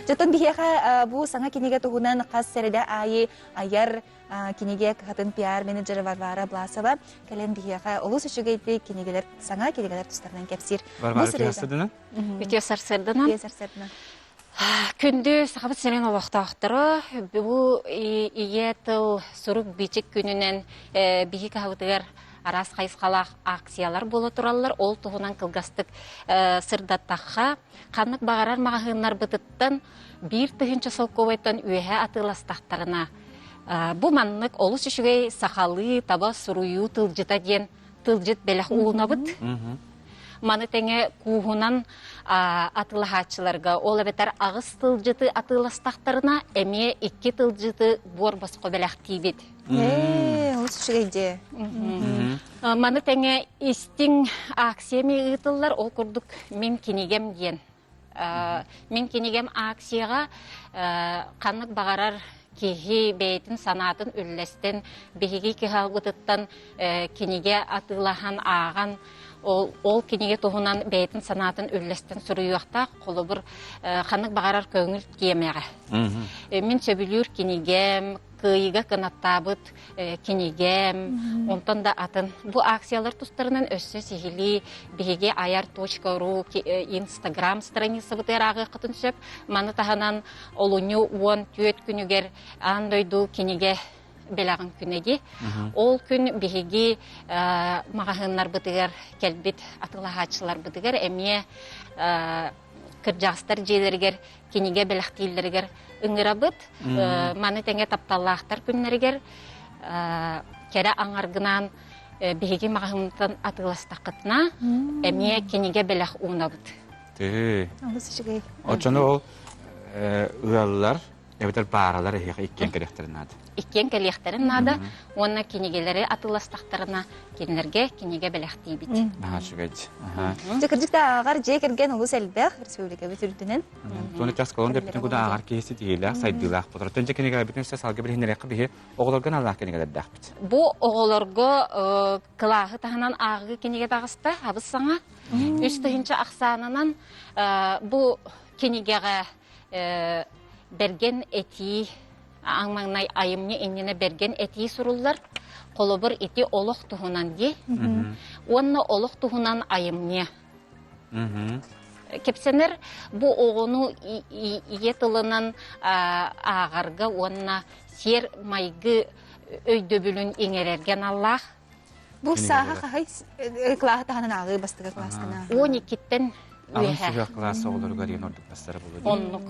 Дьотон биһиэхэ бу саҥа кинигэ туһунан хас сэрэдэ аайы айар кинигэ кыһатын пиар-менеджерэ Варвара Власова кэлэн биһиэхэ олус үчүгэйдик кинигэлэр саҥа кинигэлэр тустарынан кэпсиир. Варвара үтүө Үтүө сарсыарданан. Үтүө сарсыарданан. Күндү Сахабыт сирин олохтоохторо, бу ийэ тыл сурук бичик күнүнэн биһи кыһабытыгар араас хайысхалаах акциялар буола тураллар. Ол туһунан кылгастык сырдаттахха, ханнык баҕарар маҕаһыыннарбытыттан 1000 солкуобайтан үөһэ атыыластахтарына, бу маннык олус үчүгэй сахалыы таба суруйуу тылдьыта диэн тылдьыт бэлэх уунабыт. Маны тэҥэ кууһунан атыылаһааччыларга, ол эбэтэр аҕыс тылдьыты атыыластахтарына, эмиэ икки тылдьыты буор босхо бэлэхтиибит. Ээ, олус үчүгэй дьиэ. Маны тэҥэ истиҥ акция эмиэ ыытыллар, ол курдук «Мин кинигэм» диэн. Мин кинигэм акцияҕа ханнык баҕарар киһи бэйэтин санаатын үллэстэн, биһиги кыһалбытыттан кинигэ атыылаһан, ааҕан, ол, ол кинигэ туһунан бэйэтин санаатын үллэстэн суруйуохтаах. Холобур, ханнык баҕарар көҥүл тиэмэҕэ. Мин сөбүлүүр кинигэм, кыайыыга кынаттаабыт кинигэм, онтон да атын. Бу акциялар тустарынан өссө сиһилии биһиги ayar.ru инстаграм страницабытыгар ааҕыаххытын сөп. Маны таһынан олунньу 14 күнүгэр аан дойду кинигэ бэлэҕин күнэ дии. Ол күн биһиги маҕаһыыннарбытыгар кэлбит атыылаһааччыларбытыгар эмиэ кырдьаҕастар дьиэлэригэр кинигэ бэлэхтииллэригэр ыҥырабыт. Маны тэҥэ тапталлаахтар күннэригэр кэрэ аҥаргынаан биһиги маҕаһыынтан атыыластаххытына эмиэ кинигэ бэлэх уунабыт. Тыһы. Олус үчүгэй. Оччону ол ыаллар эбэтэр пааралар эһиэхэ иккиэн кэлиэхтэрин наада. Иккиэн кэлиэхтэрин наада уонна кинигэлэри атыыластахтарына кинилэргэ кинигэ бэлэхтиибит. Наһаа үчүгэй. Дьэ кырдьык да ааҕар дьиэ кэргэн олус элбэх республикабыт үрдүнэн. Туону час колон деппитин куда ааҕар киһи ситиһиилээх, сайдыылаах буолар. Төнчө кинигэлэрбитин өссө салгы билиһиннэриэххэ биһи оҕолорго аналлаах кинигэлэрдээхпит. Бу оҕолорго кылааһы таһынан ааҕыы кинигэ таҕыста, абыс саҥа. 3000 ахсаанынан бу кинигэҕэ бэргэн этии аҥ маҥнай айымньы иннинэ бэргэн этии суруллар. Холобур, ити олох туһунан дии. Уонна олох туһунан айымньы. Кэпсэнэр бу оҕону ийэ тылынан ааҕарга уонна сиэр-майгы өйдөбүлүн иҥэрэргэ аналлаах. Бу сааһа хаһай кылааһы таһынан ааҕыы бастакы кылаастана. 12-ттэн Алын сүһүөх кылаас оҕолоругар диэн ордук бастара буолуо. Оннук.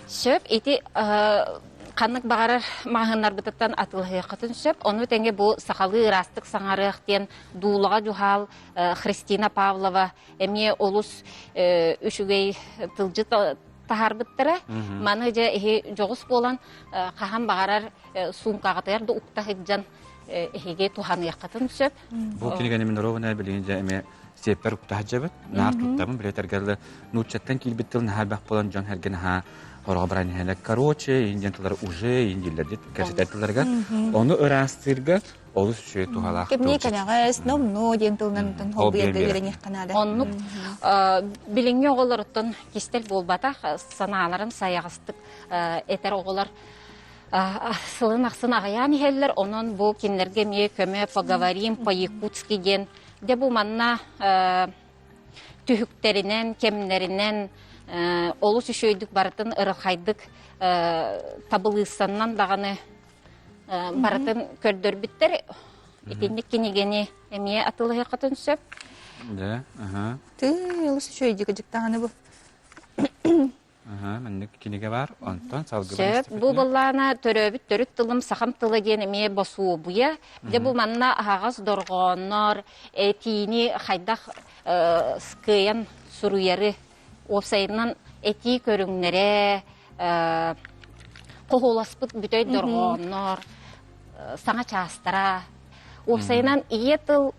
Сөп, ити ханнык баҕарар маҕаһыыннарбытыттан атыылаһыаххытын сөп. Ону тэҥэ бу сахалыы ыраастык саҥарыах диэн дуулаҕа дьуһаал Христина Павлова эмиэ олус үчүгэй тылдьыт таһаарбыттара. Маны дьэ иһи дьоҕус буолан хаһан баҕарар суумкаҕытыгар да укта сылдьан эһиги туһаныаххытын сөп. Бу кинигэни мин ровно билигин дьэ эмиэ сиэппэр укта сылдьабыт. Наар туттабын, билэтэргэ нууччаттан киирбит тыл наһаа элбэх буолан дьон эргэ наһаа хороҕо баран иһэлэр. Короче, иин диэн тыллары уже иин дииллэр дит кэпсэтэр тылларыгар. Ону ыраастыырга олус үчүгэй туһалаах Кэмниэ кэнэҕэс, номнуо диэн тылынан холбуйарга үөрэниэххэ наада. Оннук билиҥҥи оҕолоруттан кистэл буолбатах, санааларын сайаҕастык этэр оҕолор сылын ахсын аҕыйаан иһэллэр, онон бу кинилэргэ эмиэ көмө поговорим по-якутски диэн дьэ бу манна түһүктэринэн, кэмнэринэн олус үчүгэйдик барытын ырылхайдык табылыыссаннан даҕаны барытын көрдөрбүттэр. Итинник кинигэни эмиэ атыылаһыаххытын сөп. Да, аха. Тыы, олус үчүгэйдик дьыктаҕаны бу. Аха, маннык кинигэ бар. Онтон салгыбын Сөп. Бу быллаана төрөөбүт төрүт тылым сахам тыла диэн эмиэ босуобуйа. Дьэ бу манна аһаҕас дорҕооннор этиини хайдах кыайан суруйары уопсайынан этии көрүҥнэрэ хоһуласпыт бүтэй дорҕооннор саҥа чаастара уопсайынан ийэ тыл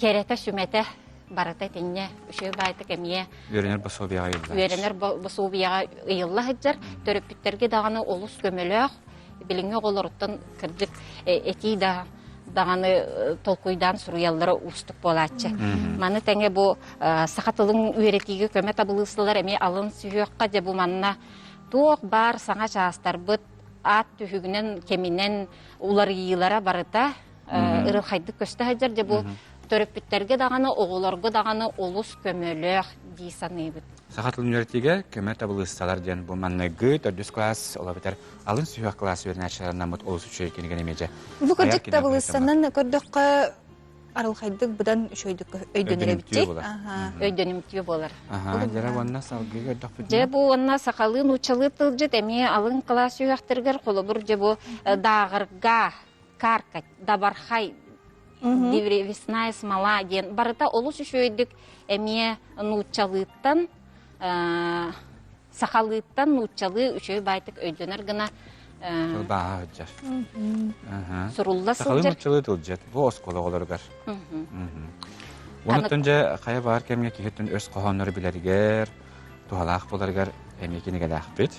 кэрэтэ сүмэтэ барыта итиннэ үчүгэй баайтык эмиэ үөрэнэр босуобуйаҕа ыйылла үөрэнэр босуобуйаҕа ыйылла сылдьар төрөппүттэргэ даҕаны олус көмөлөөх билиҥҥи оҕолоруттан кырдьык этии да даҕаны толкуйдаан суруйаллара уустук буолааччы. Маны тэҥэ бу саха тылын үөрэтиигэ көмө табылыысылар эмиэ алын сүһүөххэ дьэ бу манна туох баар саҥа чаастарбыт аат түһүгүнэн кэминэн уларыйыылара барыта ырылхайдык көстө сылдьар дьэ бу төрөппүттэргэ даҕаны оҕолорго даҕаны олус көмөлөөх дии саныыбыт. Саха тылын үөрэтиигэ көмө табылыыссалар диэн бу манныгы төрдүс кылаас ол эбэтэр алын сүһүөх кылаас үөрэнээччилэрин наммыт олус үчүгэй кинигэни эмиэ дьэ Бу кырдьык табылыыссанан көрдөххө арылхайдык быдан үчүгэйдик өйдөнөр эбит Өйдөнүмтүө буолар. Аха, дьэ уонна салгыы көрдөхпүт. Дьэ бу уонна сахалыы нууччалыы тылдьыт эмиэ алын кылаас үөрэхтэригэр холобур дьэ бу дааҕырга каркать, дабархай, древесная смола диэн барыта олус үчүгэйдик эмиэ нууччалыыттан сахалыыттан нууччалыы үчүгэй баайтык өйдөнөр гына Тылбааһа сылдьар. Сурулла Сахалыы сылдьар. нууччалыы тылдьыт бу оскуола оҕолоругар. Онуттан дьэ хайа баар кэмҥэ киһиттэн өс хоһооннору билэригэр, туһалаах буоларыгар эмиэ кинигэлээхпит.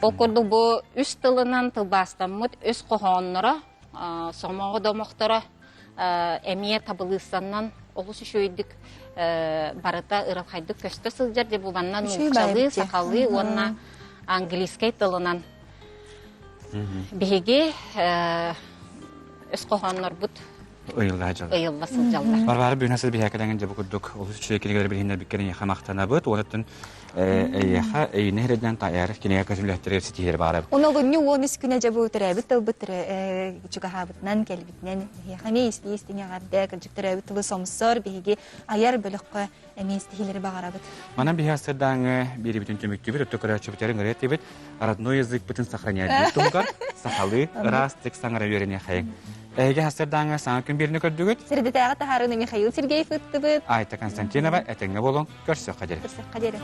Ол курдук бу үс тылынан тылбаастаммыт өс хоһоонноро, сомоҕо домохторо эмиэ табылыыссаннан олус үчүгэйдик барыта ырылхайдык көстө сылдьар дьэ бу манна нууччалыы, сахалыы уонна английскай тылынан биһиги өс хоһооннорбут ыйылла сылдьаллар. Ыйылла сылдьаллар. Варвара бүгүн сыл биһиэхэ кэлэҥин дьэ бу курдук олус үчүгэй кинигэлэр билиһиннэрбиккэр эйиэхэ махтанабыт. Уонаттан эйиэхэ эйини эрэдинэн тайар кинигэ көтүлэхтэригэр ситиһэр баарабыт. Онолунньу 13 күнэ дьэ бу төрөөбүт тылбыт чугаһаабытынан кэлбитинэн эһиэхэ эмиэ истии истиҥ эҕэрдэ кырдьык төрөөбүт тылы сомсор биһиги айар бөлөххө эмиэ истиһилэри баҕарабыт. Манан биһи астырдааҥы биэрибитин түмүктүүбүт, өттө көрөөччүбүтэрин ырыа этибит, родной языкпытын сохраняйдыыр туһугар сахалыы ыраастык саҥара үөрэниэхэйиҥ. Эһиги астырдааҥы саҥа күн биэрини көрдүгүт. Сирдэтээҕи таһаарыыны Михаил Сергеев ыыттыбыт. Айта Константинова этэҥҥэ буолуҥ, көрсөххө диэри. Көрсөххө диэри.